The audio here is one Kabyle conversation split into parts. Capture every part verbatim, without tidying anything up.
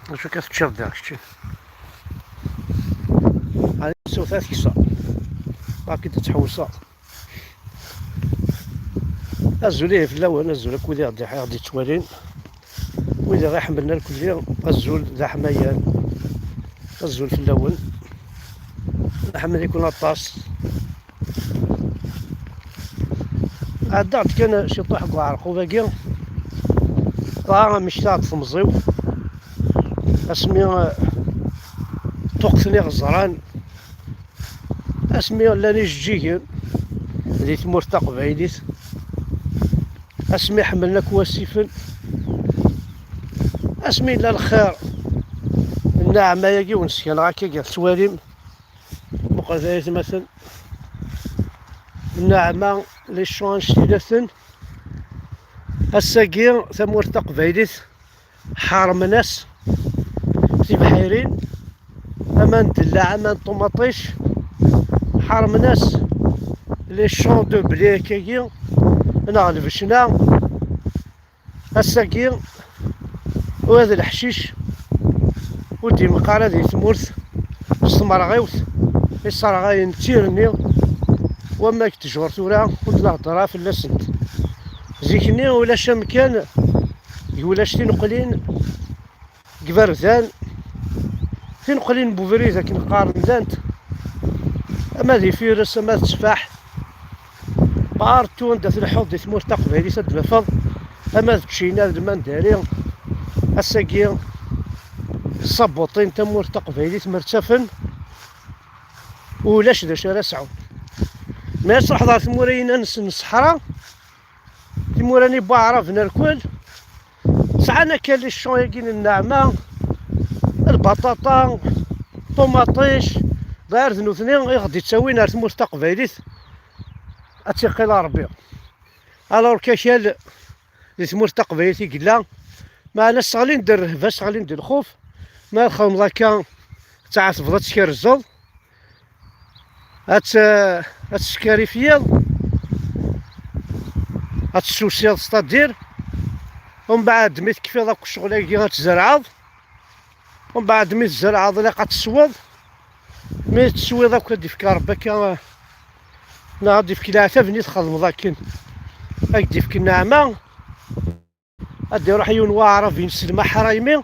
Acu akka teččiḍ da kečči? Ɛni tewta teksa? Akken tettḥewsa. Azul ihi fell-awen, azul akk wid i ɣ-d-, i ɣ-d-yettwalin. Wid i ɣ-iḥemmlen arkelli, azul d aḥmayan. Azul fell-awen. Nḥemmel-iken aṭas. Ɛeddaɣ-d kan ciṭuḥ deg uɛerqub-agi. Dɣa amek taɣ-d temẓi-w. Asmi, eh, ṭṭuqten iɣeẓran. Asmi llan ijeǧǧigen di tmurt taqbaylit. Asmi ḥemmlen akk wasifen. Asmi yella lxir. Nneɛma-agi ur neskan akka, tettwalim. Muqlet ay atmaten. Nneɛma, les champs anect-ilaten. Ass-agi tamurt taqbaylit ḥermen-as tibḥirin, aman n ddellaɛ, aman n ṭumaṭic, ḥermen-as les champs de blé akkagi, neɣ lbecna. Ass-agi, ula d leḥcic ur d-imeqqar ara di tmurt s tmerɣiwt i sserɣayen d tirni, wamma deg ttjur tura ur d-nehder ara fell-asent. Zik-nni ulac amkan deg ulac tineqlin deg iberdan, tineqlin n ubrid akken qqaren llant, ama d Ifires, ama d Tteffaḥ, partout anda tleḥḥuḍ di tmurt taqbaylit ad d-tafeḍ, ama d Ččina, d Lmandari, ass-agi ṣabuṭin tamurt taqbaylit mertafen, ulac d acu ara sɛun. Mi ad truḥeḍ ɣer tmura-ines n ṣṣeḥra, timura-nni n waɛraben rkul, sɛan akka les champs-agi n nneɛma, lbaṭaṭa, ṭumaṭic, d ar d nutni i ɣ-d-ittawin ar tmurt taqbaylit, ad tt-iqqil Ṛebbi. Alors kakal di tmurt taqbaylit i yella, meɛna sseɣlin-d rrehba, sseɣlin-d lxuf, ma txedmeḍ akka, ad tɛetbeḍ, ad tkerzeḍ, ad tt-, ad teskarifiyeḍ, ad tessusiḍ, c'est-à-dire, umbeɛd mi tekfiḍ akk ccɣel-agi ad tzerɛeḍ, umbeɛd mi tzerɛeḍ ilaq ad tesweḍ, mi teswiḍ akk ad d-ifk Ṛebbi akka, neɣ ad d-ifk leɛtab-nni txedmeḍ akken, ad k-d-ifk nneɛma. Ad d-iruḥ yiwen waɛrab ineslem aḥraymi,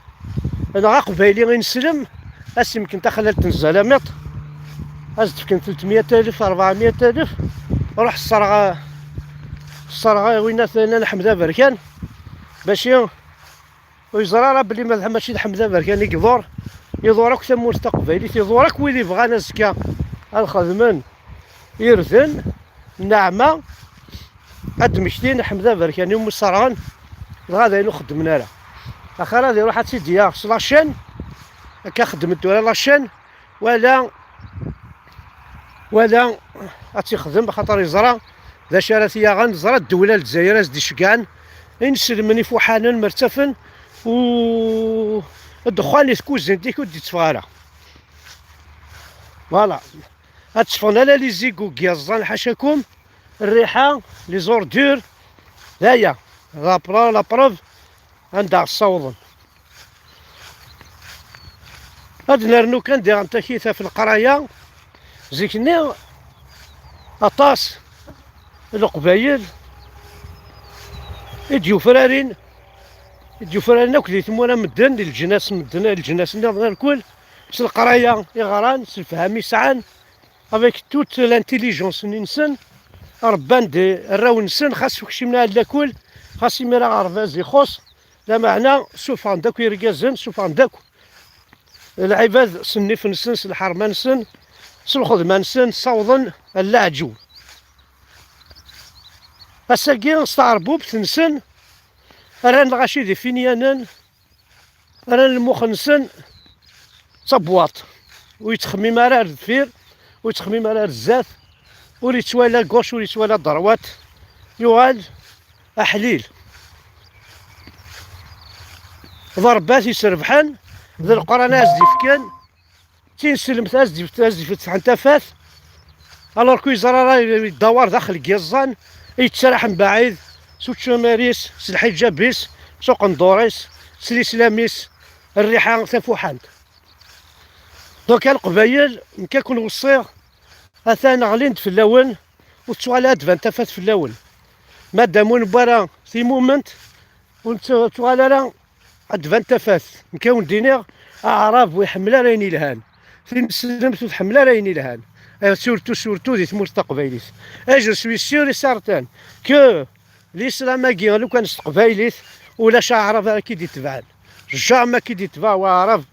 neɣ aqbayli ineslem, ad s-imken taxlalt n Zalamiṭ, ad s-d-fken telt mya alef, rebɛ mya alef, ruḥ sserɣ, sserɣ winna t-, nnan Ḥmed Aberkan, baci ur yeẓra ara belli ma d, mačči d Ḥmed Aberkan i iḍur, iḍur akk tamurt taqbaylit, iḍur akk wid ibɣan azekka ad xedmen irden, nneɛma, ad d-mmektin Ḥmed Aberkan umi sserɣen, dɣa d ayen ur xeddmen ara. Axir ad iruḥ ad tt-id-yaɣ s la chaîne, akka xeddmen tura la chaîne, wala, wala ad tt-ixdem, axaṭer yeẓra d acu ara t-yaɣen, teẓra ddewla n Lezzayer ad s-d-iceggɛen, ineslmen ifuḥanen mertafen, u ddexxan i tkuzint-ik ur d-itteffeɣ ara. Voilà. Ad tteffɣen ala les égouts n yiẓẓan, ḥacakum, rriḥa, les ordures, d aya, la preuve, la preuve, anda ɣ-ssawḍen. Ad nernu kan diɣen takit ɣef leqraya, zik-nni aṭas n Leqbayel i d-yufrarin, i d-yufrarin akk di tmura medden, di leǧnas medden, leǧnas nniḍen irkul, s leqraya i ɣran, s lefham i sɛan, avec toute l'intelligence-nni-nsen, rebban-d arraw-nsen, xas ur kcimen ara lakul, xas imir aɣerbaz ixuṣ, lameɛna ssufɣen-d akk irgazen, ssufɣen-d akk lɛibad s nnif-nsen, s lḥerma-nsen, s lxedma-nsen, ssawḍen ar leɛǧu. Ass-agi, s tɛerbubt-nsen, rran lɣaci d ifinyanen, rran lmux-nsen d tabwaṭ. Ur yettxemmim ara ar deffir, ur yettxemmim ara ar zdat, ur yettwali gauche, ur yettwali droite. Yuɣal aḥlil. D Ṛebbi i t-isrebḥen, d Leqran i as-d-ifken, d tineslemt i as-d-, as-d-ifetḥen tafat. Alors que yeẓra ara yeddawar daxel n yiẓẓan, yettraḥ mbaɛid s učamar-is, s lḥiǧab-is, s uqendur-is, s lislam-is, rriḥa tafuḥant. Donc a Leqbayel, nekk ad ken-weṣṣiɣ, atan ɣlin-d fell-awen, ur tettuɣal ara d-tban tafat fell-awen. Madam ur newwi ara timument, ur nettuɣal ara ad d-tban tafat. Nekk ad wen-d-iniɣ, aɛrab ur iḥemmel ara ayen yelhan, tineslemt ur tḥemmel ara ayen yelhan. Eh, surtout, surtout di tmurt taqbaylit. Et je suis sûr et certain que l'islam-agi, lukan s teqbaylit, ulac aɛrab ara k-id-itebɛen. Jamais ad k-id-itbeɛ waɛrab,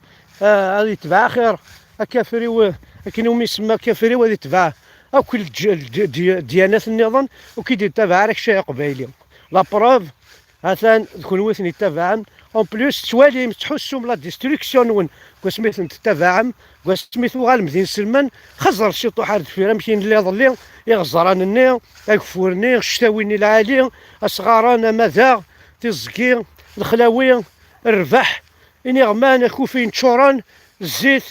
ah, ad itbeɛ axir akafriw, akken umi isemma akafriw, ad itbeɛ akk lǧ-, lǧ-, dyanat nniḍen, ur k-id-ittabaɛ ara kečč ay aqbayli. La preuve, atan d kenwi i ten-ittabaɛen. En plus, tettwalim, tettḥussum la destruction-nwen deg wasmi i ten-tettabaɛem, deg wasmi tuɣalem d inselmen. Xeẓẓret ciṭuḥ ar deffir, amek i nella iḍelli, iɣeẓran-nni, ageffur-nni, cctawi-nni lɛali, asɣaren, amadaɣ, tiẓgi, lexlawi, rrbeḥ, iniɣman, akufi yeččuren, zzit,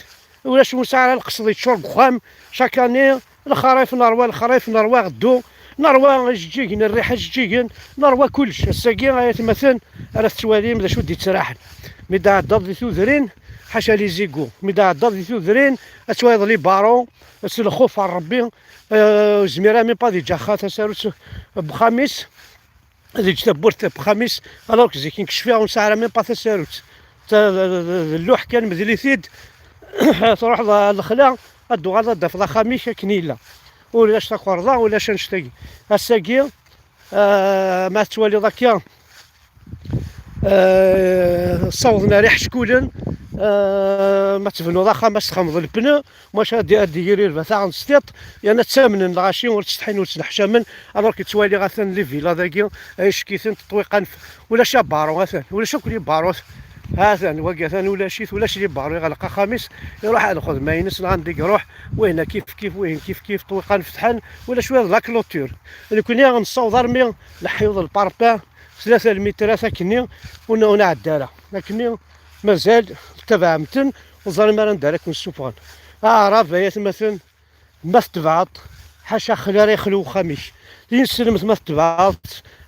ulac ur nesɛi ara lqesd yeččur deg uxxam. Chaque année, lexrif nerwa, lexrif nerwa, ɣeddu nerwa, ijeǧǧigen, rriḥa ijeǧǧigen, nerwa kullec. Ass-agi, ay atmaten, ara tettwalim d acu d-ittraḥen. Mi d-ɛeddaḍ di tudrin, ḥaca les égouts. Mi d-ɛeddaḍ di tudrin, ad twaliḍ les barreaux, s lxuf ɣer Rebbi, euh, ur zmireɣ même pas ad yeǧǧ axxam, tasarut n uxxam-is, ad yeǧǧ tawwurt n uxxam-is, alors que zik nekk cfiɣ ur nesɛi ara même pas tasarut. Ta-, d, d, d lluḥ kan, medl-it-id, truḥeḍ ɣer lexla, ad d-tuɣaleḍ ad d-tafeḍ axxam-ik akken yella. Ulac takerḍa, ulac annect-agi. Ass-agi, ah, ma tettwaliḍ akka, ah, ssawḍen ar iḥeckulen, ah, ma tebnuḍ axxam, ad s-texmeḍ lpneu, maca ad d-, ad d-yiri lbataɣ n sṭiṭ, yerna ttamnen lɣaci, ur ttsetḥin, ur ttneḥcamen, alors que ttwaliɣ atan les villas dagi, ay icekk-iten ṭṭwiqan f-, ulac abaru, atan, ulac akk les barreaux, atan, wagi atan ulac-it, ulac les barreaux, iɣleq axxam-is, iruḥ ar lxedma-ines, neɣ anda i iruḥ, wihin kif kif, wihin kif kif, ṭṭwiqan fetḥen, ulac wiyaḍ la clôture. Nekkni nessaweḍ armi leḥyuḍ, le parpaing, tlata lmitrat akkenni, ur n-, ur nɛedda ara. Akkenni mazal tettabaɛem-ten, ur ẓrim ara anda ara ken-ssufɣen. Aɛrab, ay atmaten, ma tetbeɛeḍ, ḥaca axel ara yexlu uxxam-ik. Tineslemt ma tetbeɛeḍ,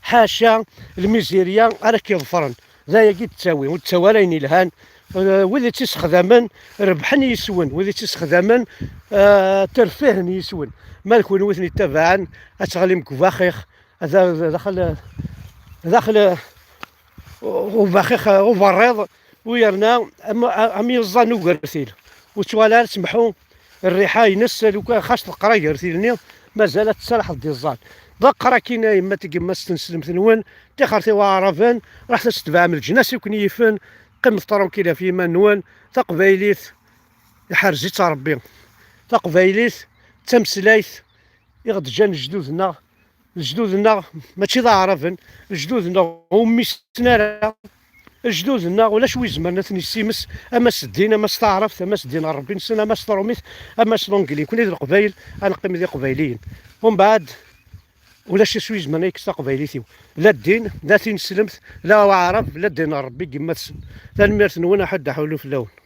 ḥaca lmizirya ara k-iḍefren. D ayagi i d-ttawi, ur d-ttawi ara ayen yelhan. Eh, wid i tt-issexdamen, rebḥen yis-wen. Wid i tt-issexdamen, eh, terfihen yis-wen. Ma d kunwi i ten-ittabaɛen, ad teɣlim deg ubaxix, d, d, daxel, daxel ubaxix uberriḍ, u yerna am, am yiẓẓan n ugertil. Ur ttwali ara tsemḥu rriḥa-ines, lukan xas teqra gertil-nni, mazal ad tserḥeḍ d iẓẓan. D aqrakin a yemma, tgemma s tneslemt-nwen, tixert i waɛraben, raḥet ad tetbeɛem leǧnas i ken-yifen, qqimet tranquille ɣef yiman-nwen. Taqbaylit iḥrez-itt Rebbi. Taqbaylit d tameslayt i ɣ-d-ǧǧan lejdud-nneɣ. Lejdud-nneɣ mačči d aɛraben, lejdud-nneɣ ur mmisen ara. Lejdud-nneɣ ulac wi izemren ad ten-issimes, ama s ddin, ama s taɛrabt, ama s ddin n Rebbi-nsen, ama s trumit, ama s l'anglais. Nekni d Leqbayel, ad neqqim d Iqbayliyen. Umbeɛd, ulac acu izemren ad yekkes taqbaylit-iw. La ddin, la tineslemt, la aɛrab, la ddin n Rebbi n yemma-tsen. Tanemmirt-nwen, aḥuddu aḥullu fell-awen.